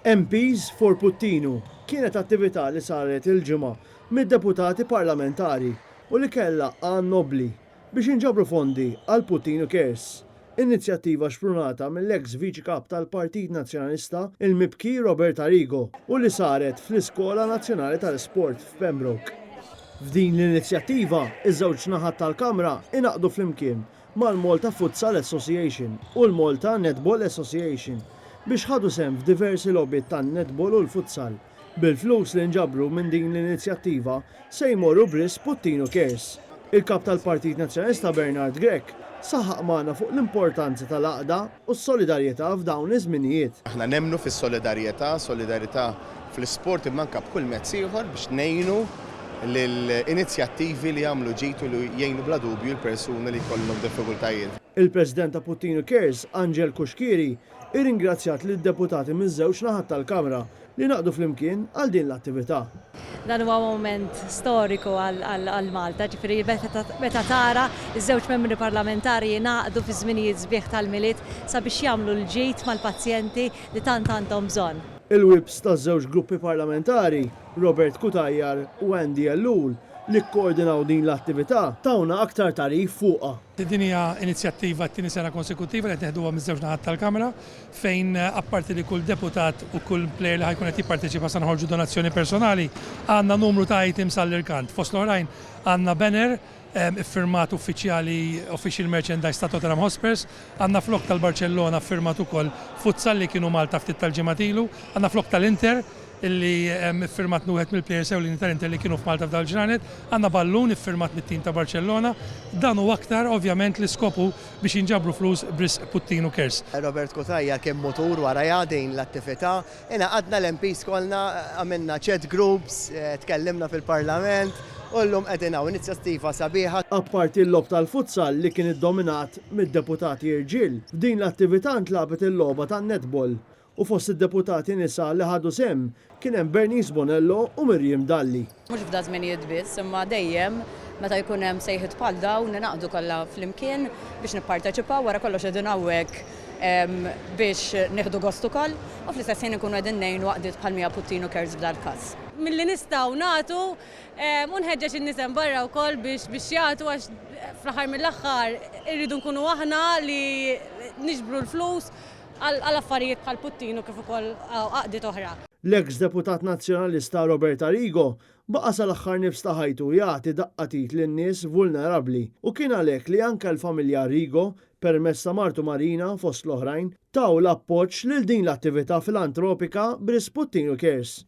MPs for Puttinu kienet attività li saret il-Ġimgħa mid-deputati parlamentari u li kellha għan nobbli biex jinġabru fondi għal Puttinu Cares, inizjattiva xprunata mill-eks Viċi Kap tal-Partit Nazzjonalista il-mibki Robert Arrigo u li saret fl-Iskola Nazzjonali tal-Isport f'Pembroke. F'din l-inizjattiva, iż-żewġ naħat tal-Kamra ingħaqdu flimkien mal-Malta Futsal Association u l-Malta Netball Association biex ħadu sehem f'diversi logħbiet tan-netball u l-futsal. Bil-flus li nġabru minn din l-inizjattiva se jmorru b'risq Puttinu Cares. Il-Kap tal-Partit Nazzjonalista Bernard Grech saħaq magħna fuq l-importanza tal-għaqda u s-solidarjetà f'dawn iż-żminijiet. Aħna nemmnu fis-solidarjetà, solidarjetà fl-isport imma anke b'kull mezz ieħor biex ngħinu lil inizjattivi li jagħmlu ġid u li jgħinu bla dubju l-persuni li jkollhom diffikultajiet. Il-President ta' Puttinu Cares, Angel Cuschieri, irringrazzjat lid-deputati miż-żewġ naħat tal-Kamra li ngħaqdu flimkien għal din l-attività. Dan huwa mument storiku għal Malta, ġifieri meta tara ż-żewġ membri parlamentari jingħaqdu fi żminijiet sbieħ tal-Milied sabiex jagħmlu l-ġid mal-pazjenti li tant għandhom bżonn. Il-whips taż-żewġ gruppi parlamentari, Robert Cutajar u Andy Ellul, li kkoordinaw din l-attività, tawna aktar tagħrif fuqha. Din hija inizjattiva t-tieni sena konsekuttiva li qed neħduha miż-żewġ naħat tal-Kamra fejn apparti li kull deputat u kull plejer li ħa jkun qed jipparteċipa se noħorġu donazzjoni personali, għandna numru ta' items għall-irkant. Fost l-oħrajn għandna banner iffirmat uffiċjali official merchandise ta' Tottenham Hotspurs, għandna flokk tal-Barcellona ffirmat ukoll futsal li kienu Malta ftit tal-ġimgħat ilu, għandna flokk tal-Inter illi iffirmat minn wieħed mill-players ewlieni tal-Inter li kienu f'Malta f'dawn il-ġranet, għandna ballun iffirmat mit-tim ta' Barcellona. Dan u aktar, ovvjament l-iskop hu biex jinġabru flus b'risq Puttinu Cares. Robert Cutajar kien mutur warajha din l-attività. Ingħaqadna l-MPs kollna, għamilna chat groups, tkellimna fil-Parlament u llum qegħdin hawn. Inizjattiva sabiħa. Apparti l-logħob tal-futsal li kien iddominat mid-deputati irġiel, f'din l-attività ntlagħbet il-logħba tan-netball U fost id-deputati nisa li ħadu sehem kien hemm Bernice Bonello u Miriam Dalli. Mhux f'da żminijiet biss, imma dejjem meta jkun hemm sejħiet bħal dawn ningħaqdu kollha flimkien biex nipparteċipaw, wara kollox qegħdin hawnhekk biex nieħdu gost ukoll u fl-istess ħin inkunu qegħdin ngħinu għaqdiet bħal Mia Puttinu Cares f'dal-każ. Milli nistgħu nagħtu u nħeġġeġ in-nies hemm barra wkoll biex biex jagħtu għax fl-aħħar mill-aħħar irridu nkunu aħna li niġbru l-flus għal affarijiet bħal Puttinu kif ukoll għaqdiet oħra. L-eks deputat Nazzjonalista Robert Arrigo baqa' sal-aħħar nifs ta' ħajtu jagħti daqqa t'id lin-nies vulnerabbli u kien għalhekk li anke l-familja Arrigo, permezz ta' martu Marina fost l-oħrajn, taw l-appoġġ lil din l-attività filantropika b'risq Puttinu Cares.